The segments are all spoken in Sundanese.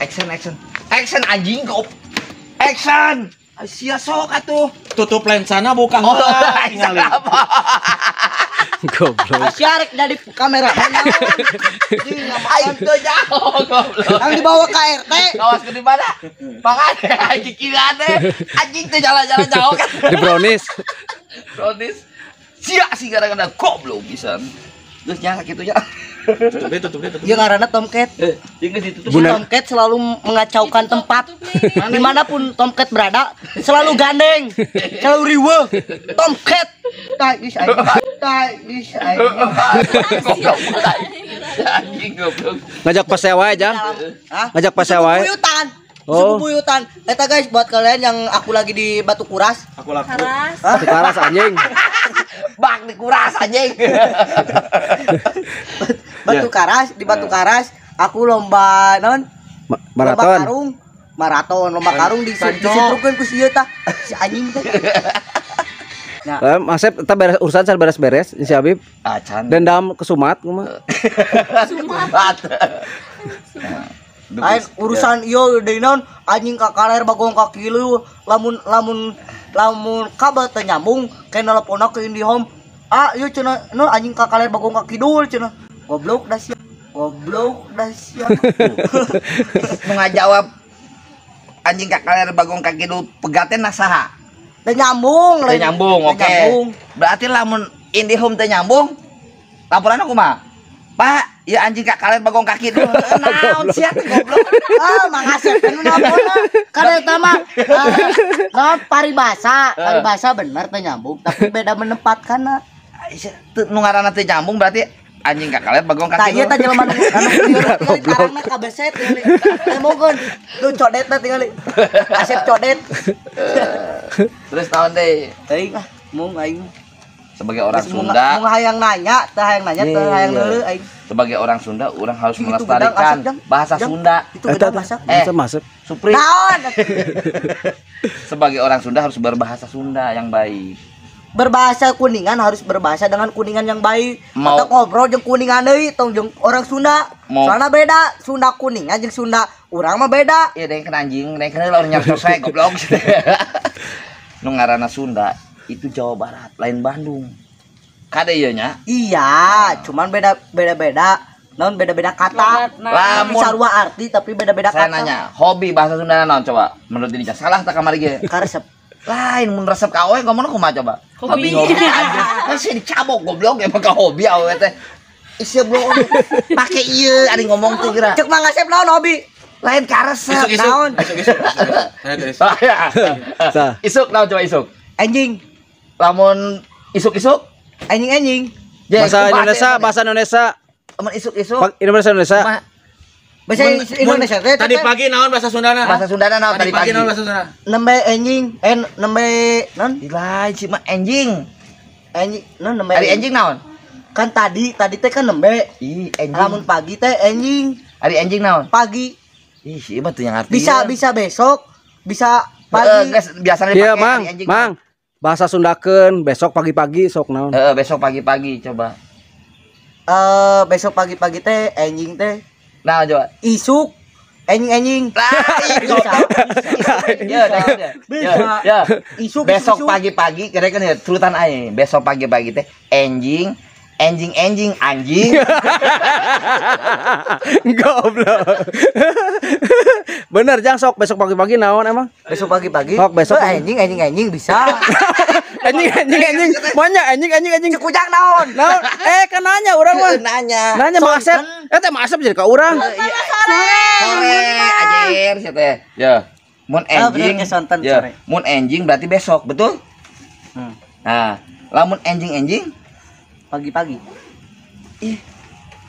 Action, action. Action anjing kok. Action. Sia sok atuh. Tutup lensana buka Oh, heula tingali. apa? Goblok. Sia rek jadi kamera. Aing teu jauh goblok. Yang dibawa ke RT. Kawas ke di mana? Makanya anjing kira teh. Anjing teh jalan-jalan jauh kan. Di brownies. Brownies. Sia sih gara-gara goblok pisan. Terus nya sakitu nya. Tutup deh, tutup deh, tutup. Ya ngaranna Tomcat. Eh, jeung geus ditutup. Buna. Tomcat selalu mengacaukan tempat. Dimanapun Tomcat berada, selalu gandeng, selalu riweuh. Tomcat. Tai geus aing. Tai geus aing. Goblok. Anjing goblok. Ngajak pase wae, Jang. Hah? Ngajak pase wae. Buyutan. Oh. Suku buyutan. Eta guys buat kalian yang aku lagi di Batu Kuras. Aku laku. Karas. Karas anjing. Bak dikuras anjing. Batu Karas, di Batu Karas aku lomba non lomba Maraton. karung, maraton, lomba karung di disintrukeun ku si ieu tah. Si anjing teh. Nah, Eh, Masep eta beres urusan can beres-beres si Habib. Acan. Dendam ke Sumat kumaha? Sumat. Lain urusan ieu deui naon anjing ka kaler bagong ka kilu lamun lamun lamun kabel teu nyambung ke nelponna ke IndiHome. Ah, ieu cenah nu anjing ka kaler bagong ka kidul cenah. Goblok da sia. Goblok da sia. Nu ngajawab anjing ka kaler bagong ka kidul pegaten na saha? Teu nyambung, Teu lain. nyambung, Teu oke. nyambung. Berarti lamun IndiHome teu nyambung, laporan aku mah. Pak, ya anjing ka kaler bagong ka kidul. Naon sia teh goblok. Ah, Mang Asep kan nu nelponna. Kan eta mah naon paribasa, paribasa bener teu nyambung tapi beda menempatkanna. Teu nu ngaranna teu nyambung berarti anjing ka kaler bagong ka Tah ieu kidul. tah jelema nu anu tingali karangna kabeset tingali. Teu lu codetna tingali. Asep codet. Terus naon deui? Teuing ah, mung aing. Sebagai orang Geus mung Sunda, mung hayang nanya, teu hayang nanya, teu Iya. hayang deuleu aing. Sebagai orang Sunda, orang harus Itu melestarikan gedang, Asep, Jang. bahasa Jang. Sunda. Itu gedang masak. Eh. Masuk masuk. Supri, Naon? sebagai orang Sunda harus berbahasa Sunda yang baik. Berbahasa Kuningan harus berbahasa dengan Kuningan yang baik. Mau- Atau ngobrol jeung Kuningan deui tong jeung orang Sunda. Mau- Soalna beda, Sunda Kuningan jeung Sunda urang mah beda. Iya, deng kena anjing, deng kena lawan nyar selesai goblok. Nu ngaranna Sunda itu Jawa Barat, lain Bandung. Kade ieu nya. Iya, cuman beda beda-beda. Naon beda-beda kata. Lamun Sarua arti tapi beda-beda saya kata. nanya, hobi bahasa Sunda naon coba? Menurut dirinya salah tak kamari ge? Karesep. Lain mun resep ka awe ngomongna kumaha coba? Hobi. Hobi anjing. Kan sih dicabok goblok emang ka hobi awe teh. Isi belum pake ieu ari ngomong tuh kira. Cek Mang Asep naon hobi? Lain karesep. Isuk isuk. Naon? Isuk isuk. Saya tuh isuk. Ah, ya. Sah. Isuk naon coba isuk? Anjing, Lamun isuk-isuk anjing-anjing. ya, Bahasa kumaha Indonesia, teh, bahasa Indonesia. Lamun isuk-isuk Bahasa Indonesia. kumaha? Bahasa Indonesia teh Tadi pagi naon bahasa Sundana? Bahasa Sundana naon Tadi pagi naon bahasa Sundana? Nembe anjing, eh nembe non Lain sih mah anjing. anjing, non nembe. Ari anjing naon? Kan tadi tadi teh kan nembe. Ih, anjing. Lamun pagi teh anjing, Ari anjing naon? pagi. Ih, sih mah tuh yang ngerti. Bisa bisa besok, bisa Pagi. pagi. Guys, biasanya Iya, dipakai Mang. ari anjing. Mang. Bahasa Sundakeun besok pagi-pagi sok naon? Heeh, besok pagi-pagi coba. Eh besok pagi-pagi teh anjing teh Nah, coba. isuk anjing-anjing. Lain Bisa. Ya, ya, ya. Bisa. Ya. Isuk Besok isuk. pagi-pagi kira kan ya turutan aja. Besok pagi-pagi teh anjing, anjing anjing anjing. Goblok. Bener, Jang sok besok pagi-pagi naon emang? Besok pagi-pagi. Sok, besok Eh, pagi. anjing anjing anjing bisa. Anjing anjing anjing. Banyak anjing anjing anjing. Cek ujang naon? Naon? Eh, kan nanya urang mah. Nanya. Nanya Mang Asep. Eh, teh Mang Asep jadi ka urang. Sore ajer sih teh. Ya. Mun Ah, bener, anjing. ke sonten, Ya. sore. Mun anjing berarti besok, betul? Hmm. Nah, lamun anjing anjing Pagi-pagi. ih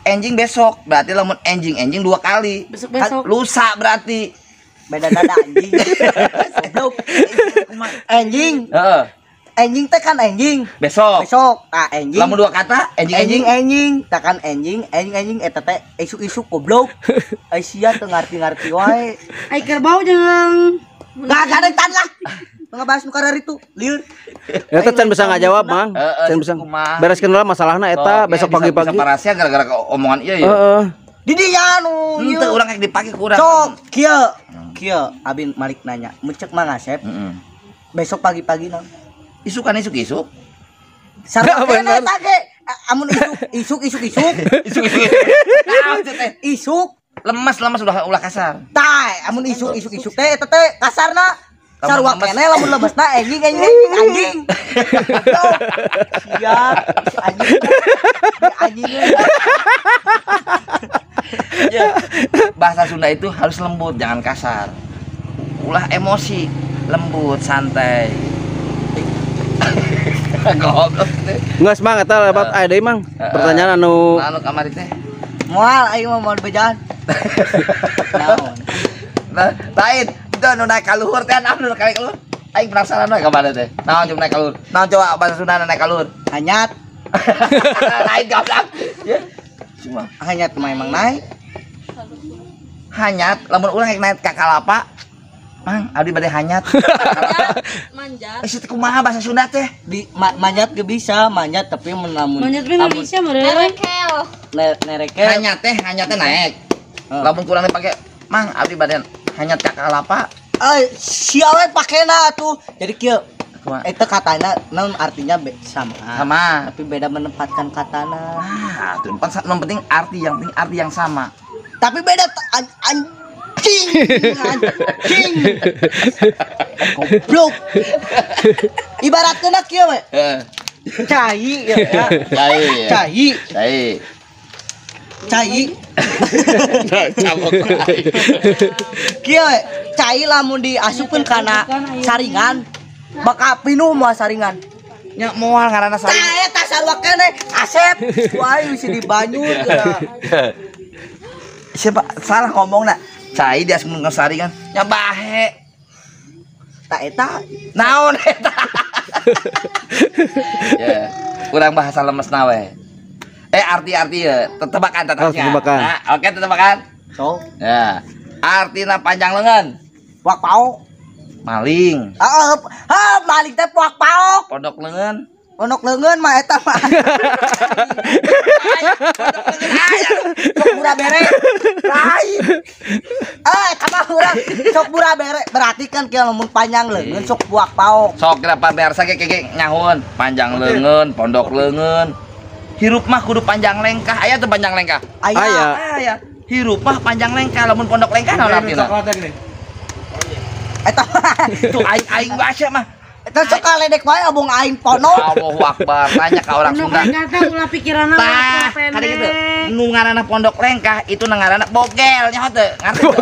anjing besok berarti lamun anjing anjing dua kali. Besok-besok. Kan lusa berarti. Beda dada anjing. Goblok. Anjing, Heeh. anjing teh kan anjing. Besok. Besok, ah anjing. Lamun dua kata anjing anjing anjing. anjing, takkan anjing, anjing anjing eta teh isuk-isuk goblok. Ai sia teu ngarti-ngarti wae. Ai kerbau jeung Gak ada tan lah. Ngebahas nu kararitu, lieur. Eta can bisa ngajawab, Mang. Heeh, Can bisa. kumaha. Bereskeun lah masalahna eta Oke, besok bisa- pagi-pagi. Bisa parasia gara-gara ke omongan iya ya. Heeh. Di dinya nu ieu. Henteu urang rek dipake ku urang. Sok kieu. Kieu abi malik nanya, mun cek Mang Asep. Besok pagi-pagi naon? Isukan isuk-isuk. Sarua keneh eta ge. Amun isuk isuk isuk isuk. Isuk isuk. Naon teh? Isuk lemes lemes ulah kasar. Tah, amun isuk isuk isuk teh eta teh kasarna. Sarua keneh lamun lemesna anjing anjing anjing. Sia, anjing. Anjing. Ya. Bahasa Sunda itu harus lembut, jangan kasar. Ulah emosi, lembut, santai. Goblok teh. Geus Mang eta lebat aya deui Mang. Pertanyaan anu anu kamari teh. Moal aing mah moal bejaan. Naon? Nah, lain itu anu naik ka luhur teh anu naik ka luhur. Aing penasaran we ka mana teh. Naon coba naik ka luhur? Naon coba bahasa Sunda naik ka luhur? Hanyat. Lain goblok. Ya. Cuma hanyat mah emang naik. Hanyat lamun urang naik ka kalapa. Mang, abdi bade hanyat. Manjat. Eh, situ kumaha bahasa Sunda teh? Di manjat ge bisa, manjat tapi mun lamun manjat ge bisa meureun. Nerekel. Nerekel. Hanyat teh naik. Lamun kurang dipake, Mang, abdi bade hanyat ka kalapa. Eh, sia we pakena atuh. Jadi kieu. Eta katana naon artinya sama. Sama. Tapi beda menempatkan katana. Nah, tuh yang penting arti, yang penting arti yang sama. Tapi beda anjing. Anjing. Goblok. Ibaratkeun kieu we. Cai ya. Cai. Cai. Cai. Cai. Cabok. Kieu we, cai lamun diasupkeun kana saringan bakal pinuh moal saringan. Nya moal ngaranna saringan. Tah eta sarua keneh Asep. Wah, wis di banyu. Siapa salah ngomongna. Cai diasupkeun ka saringan nya bahe. Ta eta naon eta. Ya, kurang bahasa lemesna we. Arti-arti ya, tebakan tetapnya. Tebakan. Nah, oke tebakan. So. Ya. Artina panjang lengan. Puak paok. Maling. Heeh, maling teh puak paok. Pondok lengan. Pondok lengan mah eta mah. Pondok lengan aya. Sok murah bere. Lain. Eta mah urang sok murah bere. Berarti kan kieu lamun panjang leungeun sok puak paok. Sok kira pamirsa ge ge nyahun, panjang leungeun, pondok leungeun. Hirup mah kudu panjang lengkah. Aya teu panjang lengkah? Aya. Aya. Hirup mah panjang lengkah, lamun pondok lengkah naon artina? Eta mah tuh aing aing baca mah. Eta sok kaledek wae abong aing pondok. Allahu Akbar, tanya ka orang Sunda. Pondok lengkah teh ulah pikiranna tah, kade kitu. Nu ngaranna pondok lengkah itu nu ngaranna bogel nyaho teu? Ngarti teu?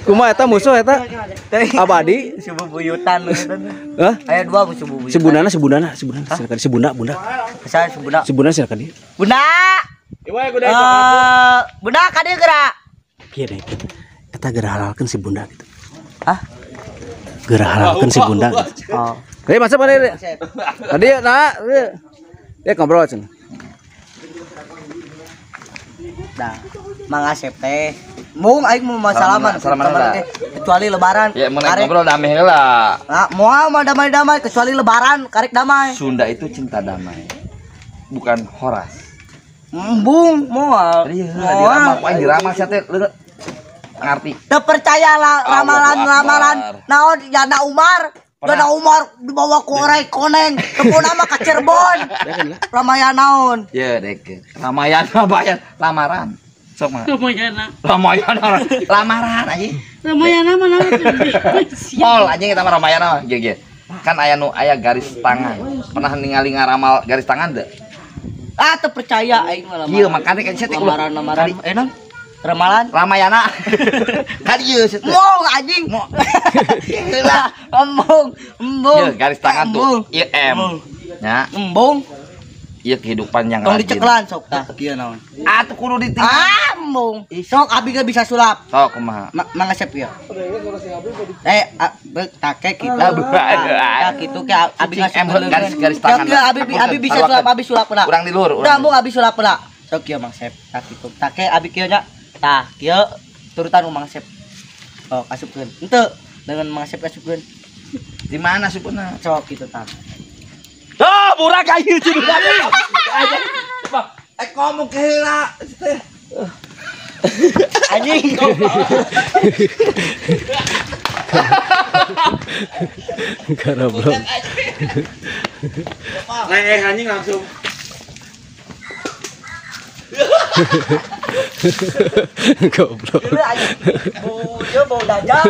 Kumaha eta musuh eta? Abadi si bubuyutan. Hah? Aya dua musuh bubuyutan. Si bundana, si bundana, si bundana silakan si bunda, bunda. Saya si bunda. Si bunda silakan dia. Bunda. Bunda ka dieu geura. Kieu deh. Eta geura halalkeun si bunda gitu. Hah? Geura halalkeun si bunda gitu. Oh. Hei, masuk mana dia? Tadi nah, dia ngobrol cenah. Nah, Mang Asep teh mung aing mau salaman salaman kecuali lebaran. Ya mun ngobrol damai heula. Nah, moal mah damai-damai kecuali lebaran karek damai. Sunda itu cinta damai. Bukan horas. Embung moal. Iya, diramal ku aing diramal sia teh ngarti. Teu percaya lah ramalan-ramalan naon Janda Umar. Janda Umar dibawa ku orai koneng, tepuna mah ka Cirebon. Ramayana naon? Ya dek. Ramayana bayan lamaran. Sok mah. Ramayana. Ramayana. Lamaran anjing. Ramayana mah naon? Mall anjing eta mah Ramayana mah. Ge ge. Kan aya nu aya garis tangan. Pernah ningali ngaramal garis tangan teu? Ah teu percaya aing mah. Ieu makane kan sia teh lamaran-lamaran. Eh naon? Ramalan Ramayana. Kan ieu sia teh. Mong anjing. Lah, embung, embung. Ieu garis tangan tuh. Ieu M. Nya. Embung. Ieu kehidupan yang tong rajin. Diceklan sok tah kieu naon. Ah tuh kudu ditinggal. Ah embung. Sok abi ge bisa sulap. Sok kumaha? Mang Asep ieu. Take kitu. Tah kitu ke abi ngasup garis tangan. Kieu abi bisa sulap, abi sulap heula. Urang di luhur. Udah embung abi sulap heula. Sok kieu Mang Asep. Tah kitu. Take abi kieu nya. Tah kieu turutan Mang Asep. Oh, asupkeun. Henteu dengan Mang Asep asupkeun. Di mana asupkeunna? Sok kitu tah. Ah, burak ayu cenah. Eh ngomong ke heula teh. Anjing. Goblok. Leh anjing langsung. Goblok. Bau dajal.